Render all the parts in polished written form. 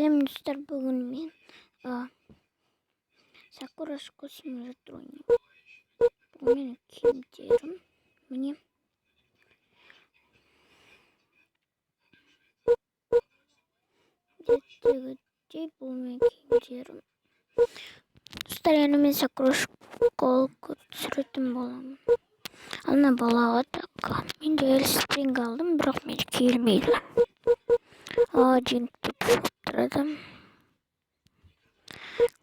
Сәлем, достар! Бүгін мен Сакура Школ симулятор ойнаймын. Бүгін менің киімдерім, міне. Әдеттегідей, бұл менің киімдерім. Достар, енді мен Сакура Школ көп түсіретін боламын. Ал мына балаға, так, мен де Спринг алдым, бірақ менде киілмейді. Джинк деп шығып тұрады.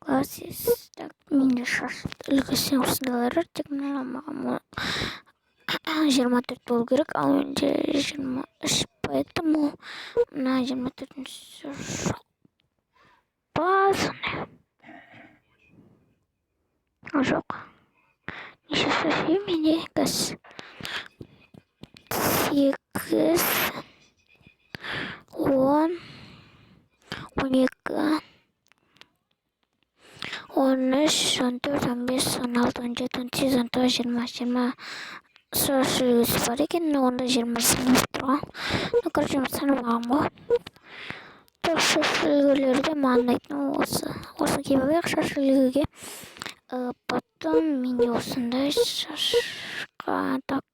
Glasses. Так, менде шаш үлгісі осындайлар бар, тек мына маған 24 болу керек, ал менде 23, поэтому мына 24-шісі жоқ па сондай? Жоқ. Неше шаш менде қазір? 8, 10, 12, 13, 14, 15, 16, 17, 18, 19, 20, 20 шаш үлгісі бар екен, онда 20 санап тұр ғой. Ну, короче, санамаған ғой. Так, шаш үлгілері де маған ұнайтыны осы. Осыны киіп алайық шаш үлгіге. Потом менде осындай шашқа, так.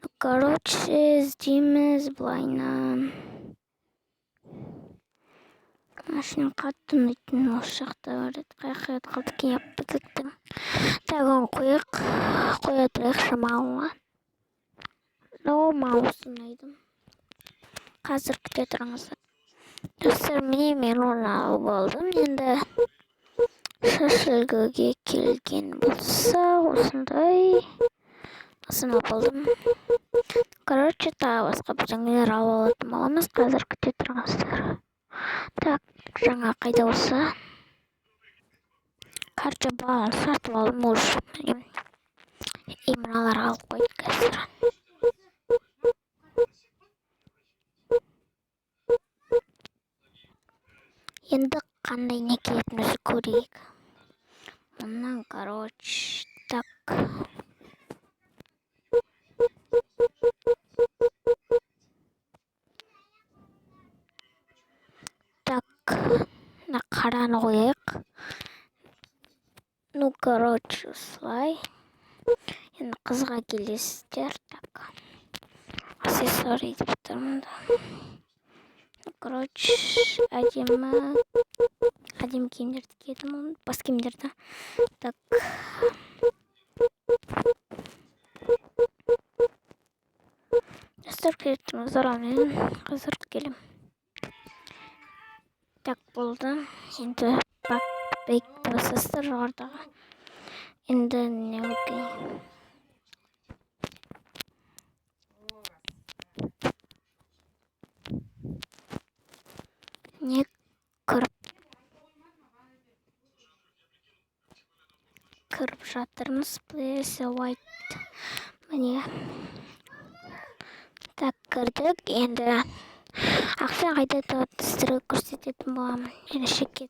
Ну, короче, іздейміз былайынан. Машина қатты ұнайтын осы жақта бар еді. Қай жаққа кетіп қалды екен, бітліктің. Так, оны қояйық. Қоя тұрайықшы маған. Ну, маған осы ұнайды. Қазір күте тұрыңыздар. Достар, міне, мен оны алып алдым. Енді шаш үлгіге келген болса, осындай. Осыны алып алдым. Короче, тағы басқа бірдеңелер алып алатын боламыз. Қазір күте тұрыңыздар. Так, жаңа қайда осы? Короче, баланы сатып алдым уже. И мыналар алып қойдық қазір. Енді қандай не киетінімізді көрейік. Мындан, короче, так. Так, мына қараны қояйық. Ну, короче, осылай. Енді қызға келесіздер. Так. Аксессуары деп тұрмын да. Ну, короче, әдемі әдемі киімдерді киедім, бас киімдерді. Так. Достар, күте тұрыңыздар, ал мен қазір келемін. Так, болды. Енді бэк басасыздар жоғарыдағы. Енді не, окей. Не кіріп жатырмыз. Please wait. Міне. Так, кірдік. Енді ақша қайда табатынын сіздерге көрсететін боламын. Ендеше кеттік.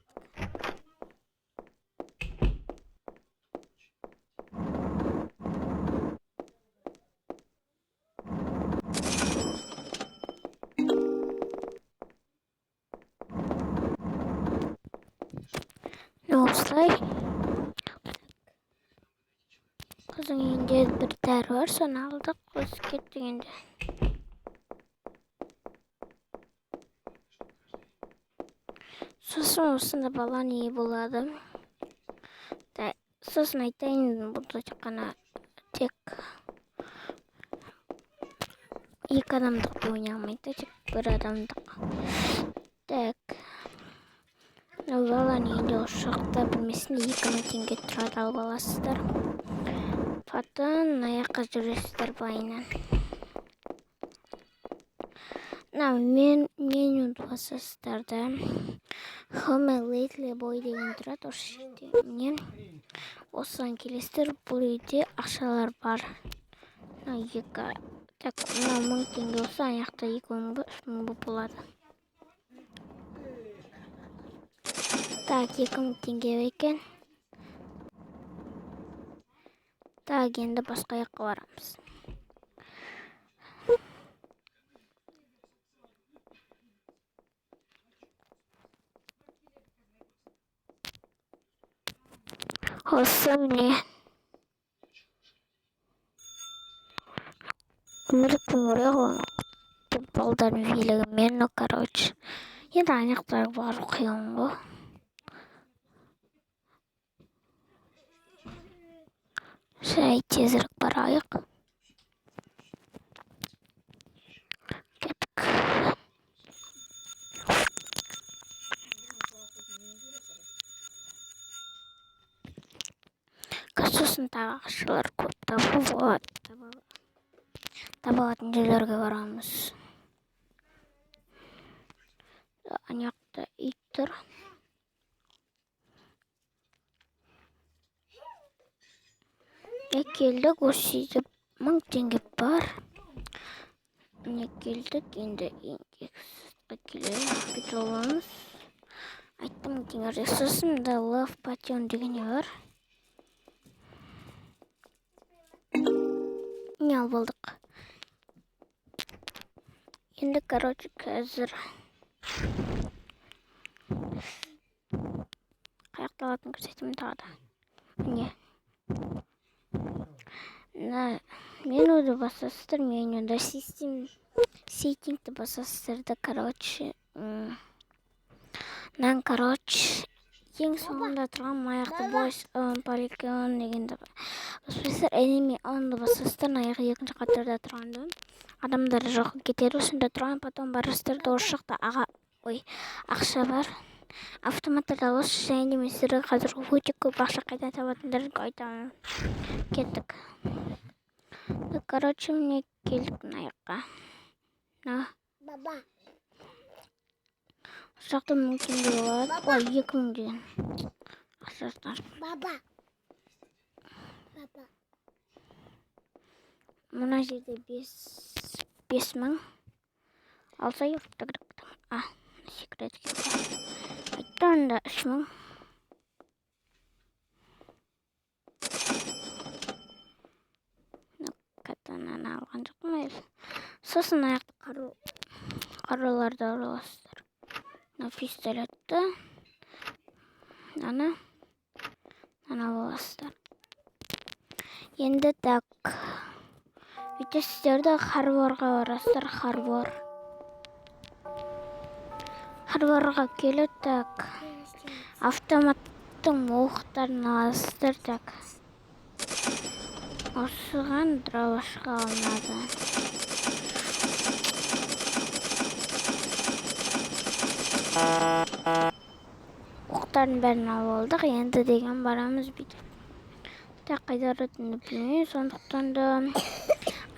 Ну, осылай. Қыздың үйінде бір дәрі бар, соны алдық. Осы кеттік енді. Сосын осында баланың үйі болады. Да, сосын айтайын, бұл тек қана тек екі адамдық та ойнай алмайды, тек бір адамдық. Так. Мына баланың үйінде осы жақта бөлмесінде 2000 теңге тұрады, алып аласыздар. Потом мына жаққа жүресіздер былайынан. Мына мен менюді басасыздар да, Home Little Boy деген тұрады осы жерде. Міне, осыған келесіздер. Бұл үйде ақшалар бар. Мына екі. Так, мына 1000 теңге болса, ана жақта 2000 ба, 3000 ба болады. Так, 2000 теңге екен. Так, енді басқа жаққа барамыз. Осы міне. Өмірліктің орай ғой. Балдардың билігімен, ну, короче. Енді ана жақтарға бару қиын ғой. Жай тезірек барайық. Кеттік. Сосын тағы ақшалар көп табу болады. Таба алатын жерлерге барамыз. Ана жақта ит тұр. Келдік, осы үйде 1000 теңге бар. Міне келдік, енді индексқа келеміз, бүйтіп аламыз. Айттым, 1000 теңге. Сосын мында Love Potion деген не бар? Не алып алдық. Енді, короче, қазір қаяқта алатынын көрсетемін тағы да. Міне. Мына менюді басасыздар, менюда систем сеттингті басасыздар да, короче, мынаны, короче, ең соңында тұрған маяқты voice on polygon дегенді баспайсыздар, enemy on'ды басасыздар, мына жақ екінші қатарда тұрғанды адамдар жоқ кетеді, осында тұрған, потом барасыздар да осы жақта аға, ой, ақша бар. Автоматтарды аласыз, және де мен сіздерге қазір өте көп ақша қайдан табатындарын айтамын. Кеттік. Короче, міне келдік мына жаққа. Мына. Баба. Осы жақта 1000 теңге болады. Ой, 2000 деген. Ақшасын ашып. Баба. Баба. Мына жерде 5000. Алса, а, секрет екен. Айтты онда 3000. Катананы алған жоқпын әлі. Сосын мына жақта қаруларды аласыздар. Мына пистолетті, мынаны аласыздар. Енді так, бүйтесіздер де Харборға барасыздар, Харбор. Харборға келіп, так, автоматтың оқтарын аласыздар, так. Осыған дробашқа алынады. Оқтардың бәрін алып алдық, енді деген барамыз бүйтіп. Так, қайда баратынымды білмеймін, сондықтан да...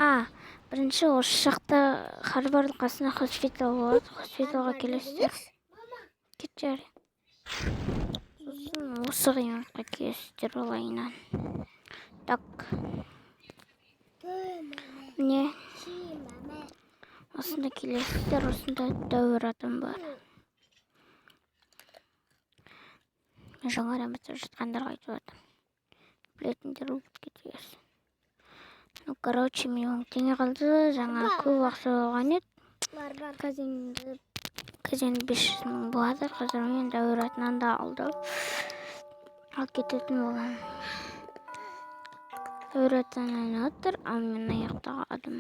А, бірінші осы жақта Харбордың қасында хоспитал болады, хоспиталға келесіздер. Кет жәрі. Сосын осы ғимаратқа келесіздер олайынан. Так. Міне. Осында келесіздер, осында дәуір адам бар. Жаңадан бітіп жатқандарға айтып жатырмын. Білетіндер болып кете берсін. Ну, короче, мен 10 теңге қалды. Жаңа көп ақша болған еді. Қазір енді 500 мың болады. Қазір мен дәуір атынан да алды. Алып кететін боламын. Дәуір атынан отыр, ал мен аяқтағы адам.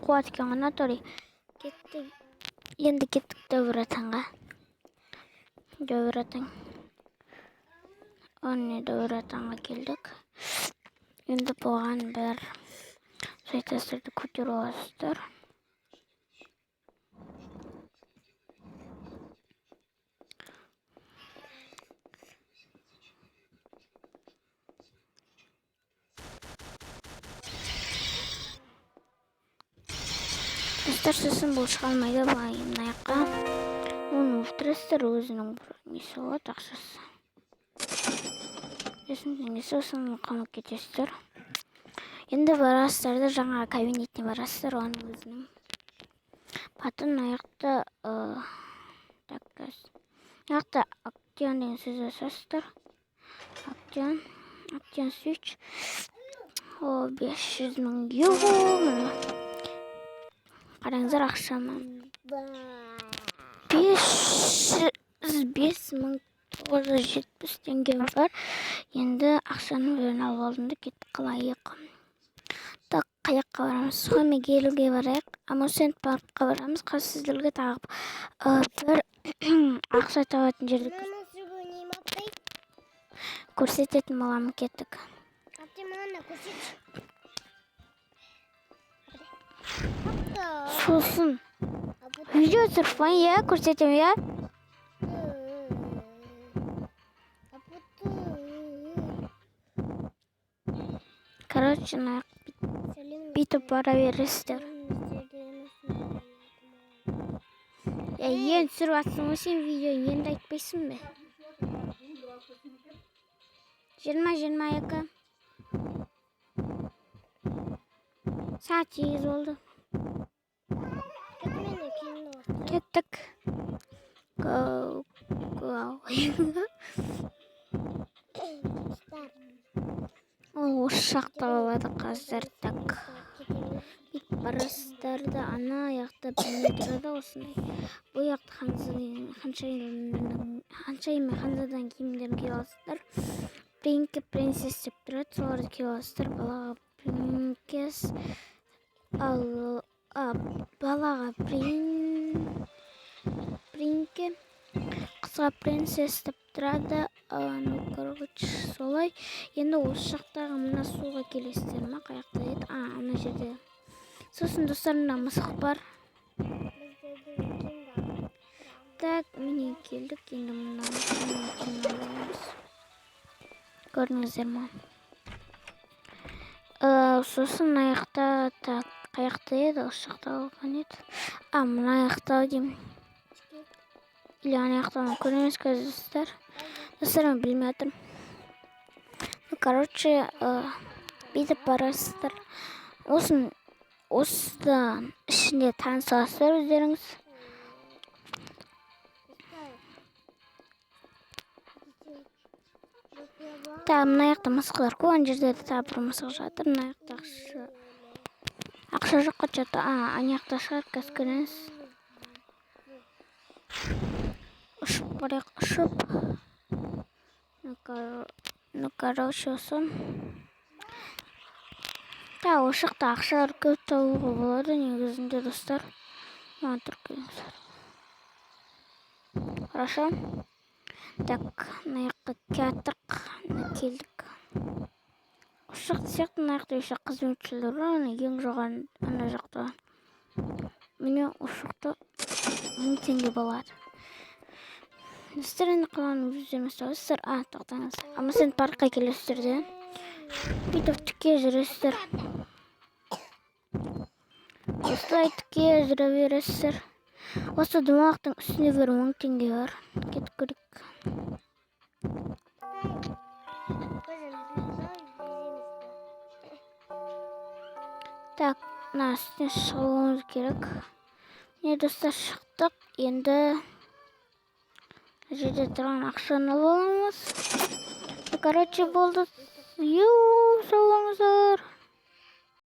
Қуат екен ғой, Анатолий. Кеттік. Енді кеттік Дәуір атанға. Дәуір атан. Міне Дәуір атанға келдік. Енді бұған бір сайтастарды көтеріп аласыздар. Достар, сосын бұл шыға алмайды былай мына жаққа. Оны өлтіресіздер, өзінің бір несі болады, ақшасы. Сосын теңгесі, сосын қамап кетесіздер. Енді барасыздар да, жаңа кабинетіне барасыздар оның өзінің. Потом мына жақта, так, мына жақта «Актион» деген сөз басасыздар. Актион, Актион Switch. О, 500 000 юху, міне. Қараңыздар, ақшама. 505 970 теңге бар. Енді ақшаның бәрін алып алдым да, кетіп қалайық. Так, қай жаққа барамыз? Хомегелге барайық. Amusement паркқа барамыз. Қазір сіздерге тағы бір ақша табатын жерді Мама сүргенейм аптай. көрсететін боламын. Кеттік. Аптай, маған да көрсетші. Сосын видео түсіріп қояйын, иә, көрсетемін, иә. Короче, мына бүйтіп бара бересіздер. Е, енді түсіріп жатсың ғой сен видео, енді айтпайсың ба? 20:22. Сағат 8 болды. Кеттік. Go, go. Ол осы жақта болады қазір. Так. Бүйтіп барасыздар да, ана жақта бір тұрады осындай. Бұл жақта ханшайым мен ханзаданың киімдерін киіп аласыздар. Принке, принцесс деп тұрады, соларды киіп аласыздар. Балаға принкес, ал балаға принке, қызға принцесс деп тұрады. Ну, короче, солай. Енді осы жақтағы мына суға келесіздер ма? Қай жақта еді? А, ана жерде. Сосын, достар, мына мысық бар. Так, міне, келдік. Енді мына аламыз. Көрдіңіздер ма? Сосын мына жақта, так, қай жақта еді? Осы жақта болған еді. А, мына жақта деймін. Или ана жақта ма? Көреміз қазір, достар. Достар, мен білмей жатырмын. Ну, короче, бүйтіп барасыздар. Осын, осыдан ішінде таныса аласыздар өздеріңіз. Так, мына жақта мысықтар көп, ана жерде де тағы бір мысық жатыр. Мына жақта ақша жоқ қой что-то. А, ана жақта шығар, қазір көреміз. Ұшып барайық, ұшып. Ну, короче, осы. Так, осы жақта ақшалар көп табуға болады негізінде, достар. Маған тұрып келіңіздер. Хорошо. Так, мына жаққа кеттік, мына келдік. Осы жақта сияқты мына жақта еще қызметшілер бар, ана ең жоғары ана жақта. Міне, осы жақта 1000 теңге болады. Достар, енді қалғанын өздеріңіз табасыздар. А, тоқтаңыз. Amusement паркқа келесіздер де. Бүйтіп тіке жүресіздер. Осылай тіке жүре бересіздер. Осы домалақтың үстінде бір 10 теңге бар. Кетіп көрейік. Так, мына үстіне шығуымыз керек. Міне, достар, шықтық. Енді мына жерде тұрған ақшаны алып аламыз. Короче, болды. Ю,